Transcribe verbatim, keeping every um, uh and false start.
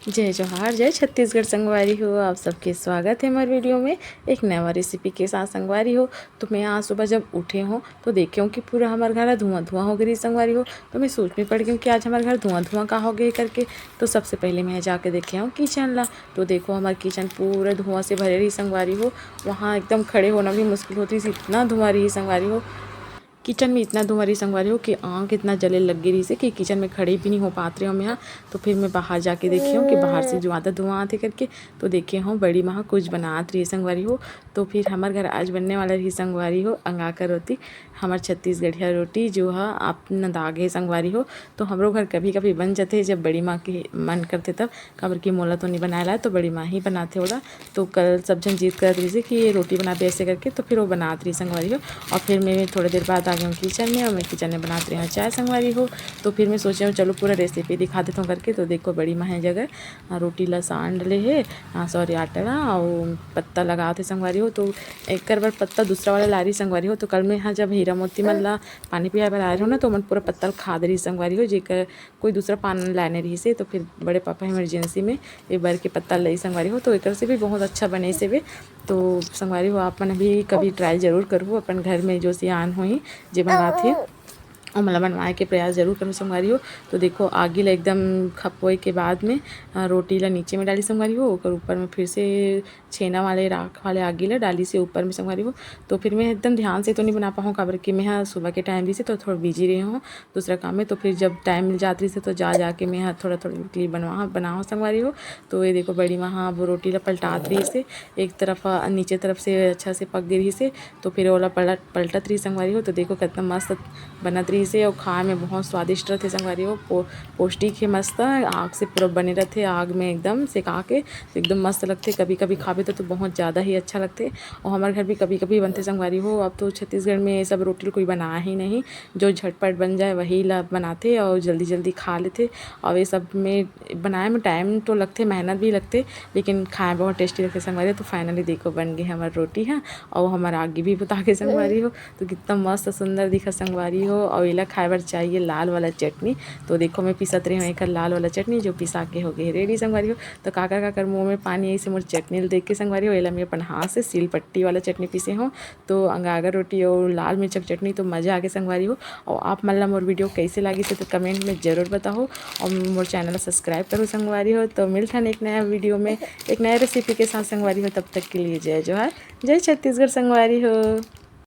जय जोहार, जय छत्तीसगढ़ संगवारी हो। आप सबके स्वागत है हमारे वीडियो में एक नवा रेसिपी के साथ संगवारी हो। तो मैं आज सुबह जब उठे हूँ तो देखे हूँ कि पूरा हमारे घर धुआं धुआं हो गई संगवारी हो। तो मैं सोच में पड़ गई हूँ कि आज हमारे घर धुआं धुआं का हो गए करके। तो सबसे पहले मैं जाके देखे हूँ किचन ला। तो देखो हमारे किचन पूरा धुआं से भरे रही संगवारी हो। वहाँ एकदम खड़े होना भी मुश्किल होती थी, इतना धुआं रही संगवारी हो। किचन में इतना धुआं रही संगवारी हो कि आँख इतना जले लग गई रही से कि किचन में खड़े भी नहीं हो पात रहे हो मैं। तो फिर मैं बाहर जाके देखी हूँ कि बाहर से ज़्यादा धुआं आते करके। तो देखे हूँ बड़ी माँ कुछ बनात रही संगवारी हो। तो फिर हमारे घर आज बनने वाला रही संगवारी हो अंगाकर रोटी, हमार छत्तीसगढ़िया रोटी जो है आप नंदा गे संगवारी हो। तो हमरो घर कभी कभी बन जाते जब बड़ी माँ के मन करते तब, काबर कि मोला तो नहीं बनाए ला, तो बड़ी माँ ही बनाते ओला। तो कल सब झन जिद करत रहिसे कि ये रोटी बनाबे ऐसे करके, तो फिर वो बनात रही संगवारी हो। और फिर मैं थोड़ी देर बाद आ गई हूँ किचन में, और मैं किचन में बनात रही हूँ चाय संगवारी हो। तो फिर मैं सोचे हूँ चलो पूरा रेसिपी दिखा देता हूँ करके। तो देखो बड़ी माँ है जगह रोटी ला सान डले है, सॉरी आटा ला, और पत्ता लगाते संगवारी हो। तो एक बार पत्ता दूसरा वाला ला रही संगवारी हो। तो कल मैं यहाँ जब हीरा मोती मन ला पानी पिया बर आ रही हो ना, तो मन पूरा पत्ता खा दे रही संगवारी हो, जेकर कोई दूसरा पान लाने रही से। तो फिर बड़े पापा इमरजेंसी में ये बर के पत्ता लई संगवारी हो। तो एक से भी बहुत अच्छा बने से वे। तो संगवारी हो आप मन भी कभी ट्राई जरूर करहू अपन घर में जो सियान होही जे बनात हे, और मतलब बनवाए के प्रयास जरूर करूँ संगवारी हो। तो देखो आगी ला एकदम खपोए के बाद में रोटी ला नीचे में डाली संगवारी हो, ओकर ऊपर में फिर से छेना वाले राख वाले आगी ला डाली से ऊपर में संगवारी हो। तो फिर मैं एकदम ध्यान से तो नहीं बना पाऊँ काबर कि मैं हाँ सुबह के टाइम भी से तो थोड़ा बिजी रही हूँ दूसरा काम में। तो फिर जब टाइम मिल जात रही से तो जा जाके मैं हाँ थोड़ा थोड़ा क्लिप बनवा बनाओ संगवारी हो। तो ये देखो बड़ी माँ हाँ वो रोटी ला पलटात रही से एक तरफ नीचे तरफ से अच्छा से पक गई रही से। तो फिर ओला पलट पलटत रही संगवारी हो। तो देखो कितना मस्त बनत रही से और खाए में बहुत स्वादिष्ट रहते संगवारी हो। पो, पौष्टिक है मस्त, आग से पूरा बने रहते, आग में एकदम सेका के तो एकदम मस्त लगते। कभी कभी खाबे तो, तो बहुत ज़्यादा ही अच्छा लगते। और हमारे घर भी कभी कभी बनते संगवारी हो। अब तो छत्तीसगढ़ में ये सब रोटी कोई बना ही नहीं, जो झटपट बन जाए वही ला बनाते और जल्दी जल्दी खा लेते। और ये सब में बनाए में टाइम तो लगते, मेहनत भी लगते, लेकिन खाए बहुत टेस्टी लगते संगवारी हो। तो फाइनली देखो बन गई हमारी रोटी है और हमारा आगी भी बुता के संगवारी हो। तो कितना मस्त सुंदर दिखा संगवारी हो। और एला खाए बर चाहिए लाल वाला चटनी। तो देखो मैं पिसत रही हूँ एक लाल वाला चटनी जो पिसा के हो गई रेडी संगवारी हो। तो काकर काकर मुँह में पानी ऐसे मोर चटनी ल देख के संगवारी हो, एला मैं अपन हाथ से सील पट्टी वाला चटनी पीसे हूँ। तो अंगागर रोटी और लाल मिर्च के चटनी तो मज़ा आके संगवारी हो। और आप मन ला मोर वीडियो कैसे लागी से तो कमेंट में जरूर बताओ और मोर चैनल सब्सक्राइब करो संगवारी हो। तो मिलथन एक नया वीडियो में एक नया रेसिपी के साथ संगवारी हो। तब तक के लिए जय जोहार, जय छत्तीसगढ़ संगवारी हो।